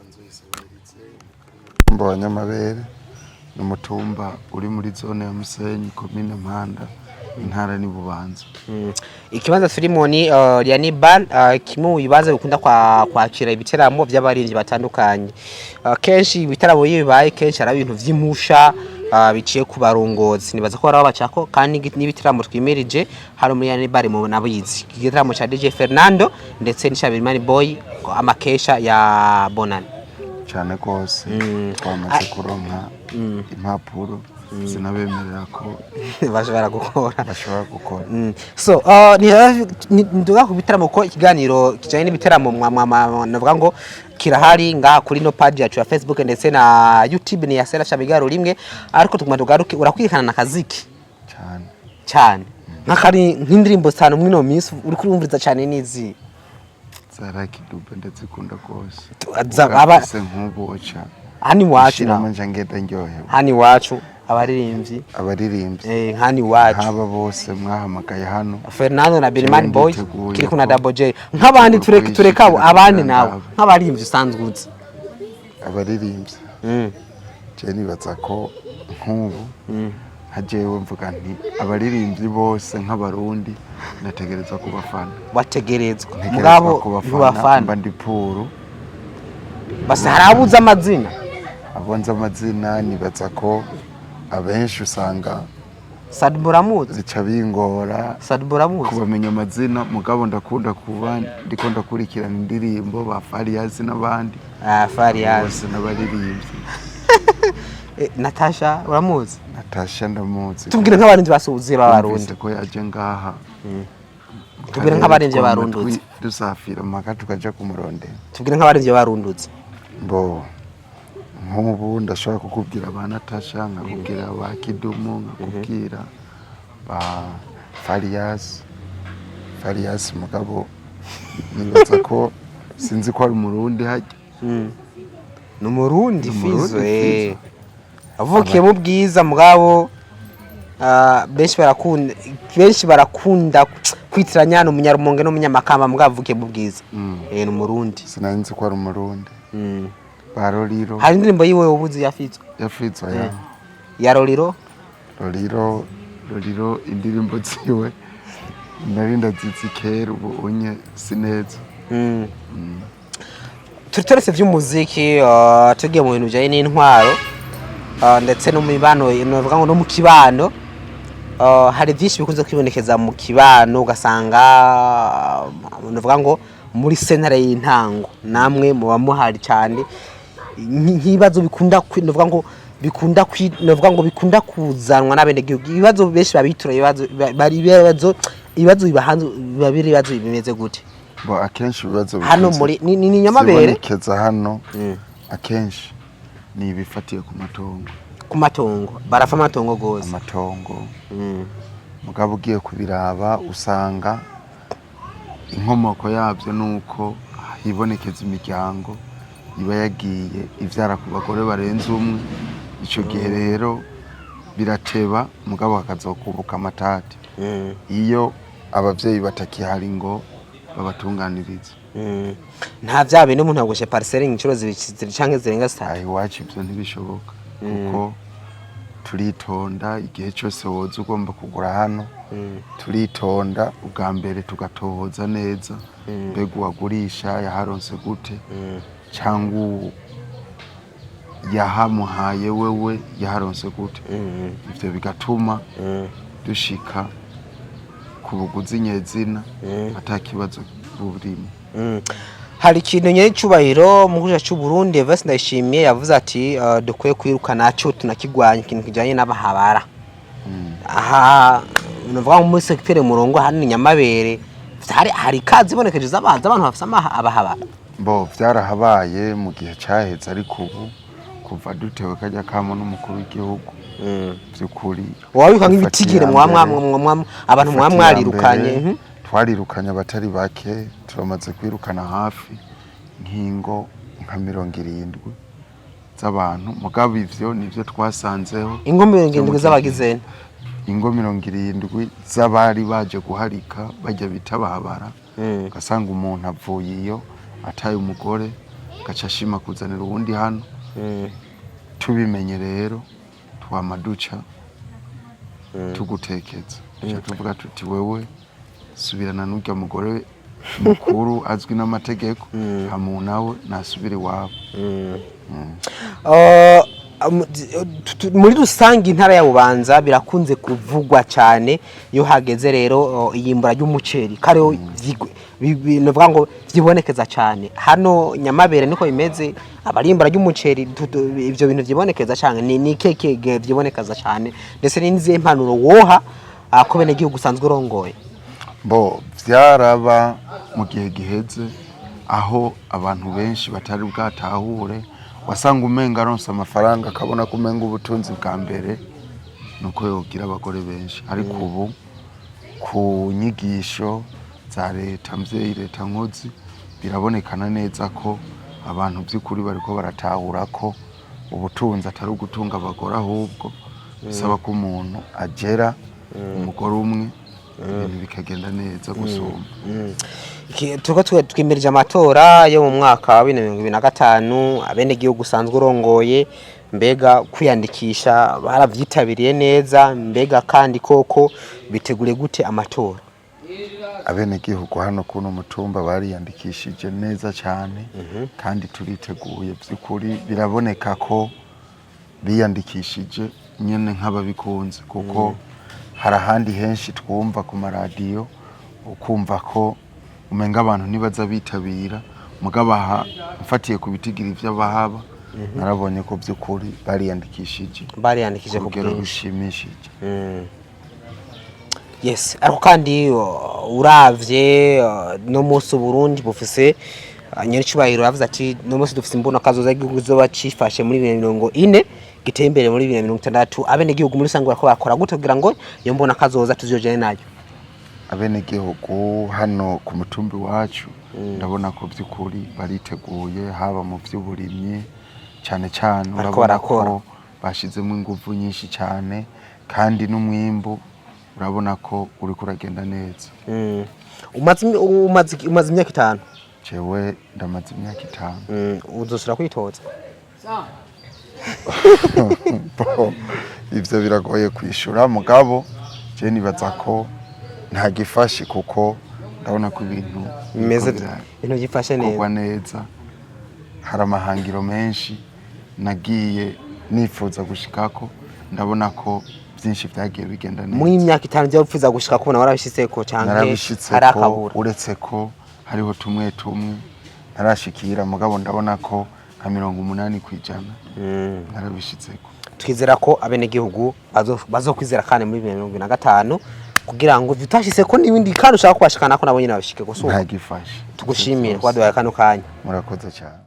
Nzoyisaba Erize, umutumba wa Nyamabere, ni umutumba uri muri zone ya Musenyi, komine Mpanda, intara ni Bubanza. Ikibanza turimo ni Liani Bar, kimwe mu bibanza bikunda kwakira ibiteramo by'abaririmbyi batandukanye. Kenshi ibitaramo iyo bibaye, kenshi hari ibintu vy'impusha biciye ku barongozi, nibaza ko baraho bacako, kandi n'ibitaramo twimirije hari muri Liani Bar mu nabizi, igitaramo ca DJ Fernando ndetse n'ca Birimani Boy, amakesha ya Bonane. Cyane rwose, twamaze kuronka impapuro zinabemerera ko bashobora gukora. Bashobora gukora. So nduga ku bitaramo, ko ikiganiro kijanye n'ibiteramo navuga ngo kirahari ngaha kuri no page yacu ya Facebook ndetse na YouTube, ni ya Sera Shabigaro rimwe, ariko tuguma tugaruke. Urakwirikana na kaziki? Cyane. Cyane, nk'akari nk'indirimbo zitanu mwino minsi uri kurumviriza cyane nizi? Za Lucky Dube ndazikunda rwose. Ugafise nk'ubu oca Hano iwacu ushiramo na nja ngenda ndyohewe. Hano iwacu abaririmbyi? Abaririmbyi? Hano iwacu. Nk'aba bose mwahamagaye hano. Fernando na Birimani Jewe Boy. nditeguye Kiriku na ko Double J, nk'abandi tureke tureke abo kwishikira abandi kugira nawe ndabe. Nk'abaririmbyi usanzwe uzi? Abaririmbyi, je nibaza ko nk'ubu nka jewe mvuga nti abaririmbyi bose nk'Abarundi ndategerezwa kubafana. Wategerezwa. Ntegerezwa mugabo kubafana. Ntubafana. Mba ndi puru. Basi hari abuze amazina? Abo nzi amazina, nibaza ko abenshi usanga Sadbu uramuzi? zica bingora Sadbu uramuzi? kubamenya amazina, mugabo ndakunda kuba ndiko ndakurikirana indirimbo ba Fariyazi n'abandi. Ah, Fariyazi. Bose n'abaririmbyi. Natasha uramuzi? Natasha ndamuzi. Tubwire nk'abarinzi basuhuze b'Abarundi. Numvise ko yaje ngaha. Tubwire nk'abarinzi barundutse. Dusafira mpaka tukaja kumurondera. Tubwire nk'abarinzi barundutse. Bo nk'ubu ndashobora kukubwira ba Natasha, nkakubwira ba Kidumu, nkakubwira ba Farias. Farias, mugabo nibaza ko sinzi ko ari Umurundi hajya. Ni Umurundi. Ni Umurundi, Fizo, eh. Fizo. Avukiye mu Bwiza, mugabo benshi barakunda kwitiranya ni Umunyarumonge n'Umunyamakamba, mugabo avukiye mu Bwiza. Ni Umurundi. Sinari nzi ko ari Umurundi. Ba Roriro. Hari indirimbo yiwe ubuzi ya Fizo? Ya Fizo ya? Ya Roriro. Roriro, Roriro, indirimbo ziwe nari ndazizi kera, ubu unye sineza. Turi turetse vy'umuziki, tugiye mu bintu bijanye n'intwaro, ndetse no mu mibano, novuga ngo no mu kibano, hari byinshi bikunze kwibonekeza mu kibano, ugasanga novuga ngo muri sentare y'intango namwe muba muhari cyane. Nk'ibibazo bikunda novuga ngo bikunda novuga ngo bikunda kuzanwa n'abenegihugu, ibibazo benshi babitura, ibibazo bari ibibazo bibahanze, biba biri ibibazo bimeze gute? Bo akenshi ibibazo Hano bikunze muri ni Nyamabere. zibonekeza hano akenshi ni ibifatiye ku matongo. Ku matongo, barafa amatongo gose. Amatongo. Mugabo ugiye kubiraba usanga inkomoko yabyo ni uko hibonekeza imiryango iba yagiye ivyara ku bagore barenze umwe. Ico gihe rero birateba, mugabo hakazokubuka amatati iyo abavyeyi batakihari ngo babatunganirize. Nta vya bintu umuntu agushe parcelle inshuro zibiri canke zirenga zitatu? Aha iwacu ibyo ntibishoboka, kuko turitonda. Igihe cyose woza ugomba kugura hano, turitonda ubwa mbere tugatohoza neza, mbega uwagurisha yaharonse gute, cyangwa yahamuhaye wewe yaharonse gute. Ivyo bigatuma dushika ku buguzi nyezina ata kibazo burimo. Hari ikintu nyene cyubahiro mu gihugu cy'u Burundi Evariste Ndayishimiye yavuze ati dukwiye kwirukana cyo tunakigwanya, ikintu kijanye n'abahabara. Aha nuvuga ngo muri secteur Murongo hano Nyamabere hari kazi ibonekeje z'abantu bafise abahabara. Bo vyarahabaye mu gihe caheze, ariko ubu kuva dutewe kajya kamo n'umukuru w'igihugu, vy'ukuri Wabika dufata nk'ibitigire iya mwa mbere. abantu mwa Dufata iya mwarirukanye. mbere, twarirukanye abatari bake. Turamaze kwirukana hafi nk'ingo nka 70 z'abantu, mugabo ivyo nivyo twasanzeho. Ingo 70 Vyo mu z'abagizene? Ingo 70 z'abari baje guharika bajya bita bahabara. Ugasanga umuntu avuye iyo ataye umugore. Gaca ashima kuzanira uwundi hano. Tubimenye rero, twama duca tugutekeza, duca tuvuga tuti: "Wewe subirana n'urya mugore mukuru azwi n'amategeko, hama nawe nasubire iwabo." Muri rusange intara ya Bubanza birakunze kuvugwa cyane iyo hageze rero iyimbura ry'umuceri kariho novuga ngo vyibonekeza cyane. Hano Nyamabere niko bimeze, abarimbura ry'umuceri ivyo bintu vyibonekeza cyane ni keke vyibonekeza cyane, ndetse n'izihe mpanuro woha ko bene gihugu usanzwe urongoye? Bo vyaraba mu gihe giheze, aho abantu benshi batari bwatahure, wasanga umenga aronse amafaranga akabona ko umenga ubutunzi bwa mbere nuko yogira abagore benshi. Ariko ubu ku nyigisho za leta mvyeyi, leta nkozi, birabonekana neza ko abantu by'ukuri bariko baratahura ko ubutunzi atari ugutunga abagore, ahubwo bisaba ko umuntu agera umugore umwe, ibintu bikagenda neza gusumba. Turiko twimirije amatora yo mu mwaka wa 2025. Abenegihugu usanzwe urongoye, mbega kwiyandikisha baravyitabiriye neza? Mbega kandi koko bitegure gute amatora? Abenegihugu hano kuno mutumba bariyandikishije neza cyane, kandi turiteguye by'ukuri. Biraboneka ko biyandikishije nyene nk'ababikunze, kuko hari ahandi henshi twumva ku maradiyo, ukumva ko umenga abantu ntibaza bitabira. Mugabo aha, mfatiye ku bitigiri vy'abahaba, narabonye ko by'ukuri bariyandikishije bariyandikishije ku ku rugero bwinshi. rushimishije. Yes, ariko kandi uravye no munsi Burundi bufise nyenicubahiro yavuze ati no munsi dufise imbono kazoza igihugu kizoba cifashe muri 2040, giteye imbere muri 2060. Abenegihugu muri rusange bariko bakora gute kugira ngo iyo mbona kazoza tuzojane nayo? Abenegihugu hano ku mutumbi wacu, ndabona ko by'ukuri bariteguye, haba mu by'uburimyi cyane cyane. Bariko Urabona barakora. ko bashizemo ingufu nyinshi cyane, kandi n'umwimbu urabona ko uriko uragenda neza. Umaze imyaka 5? Jewe ndamaze imyaka 5. Uzosubira kwitoza? Bo, ivyo biragoye kwishura, mugabo je nibaza ko nta gifashe, kuko ndabona ko ibintu bimeze biriko ibintu byifashe neza. Bikorwa neza. Hari amahangiro menshi nagiye nifuza gushikako, ndabona ko byinshi byagiye bigenda Mu neza. imyaka 5 byo wifuza gushika kubona warabishitseko canke hari Narabishitseko, akabura? uretse ko hariho tumwe tumwe ntarashikira, mugabo ndabona ko nka 80% narabishitseko. Twizera ko abenegihugu bazokwizera kandi muri 2025 kugira ngo utashitse ko n'ibindi kandi ushaka kubashikana ko nabo nyene babishike gusumba. Nta gifashe. Tugushimire kwaduhaye kano kanya. Murakoze cyane.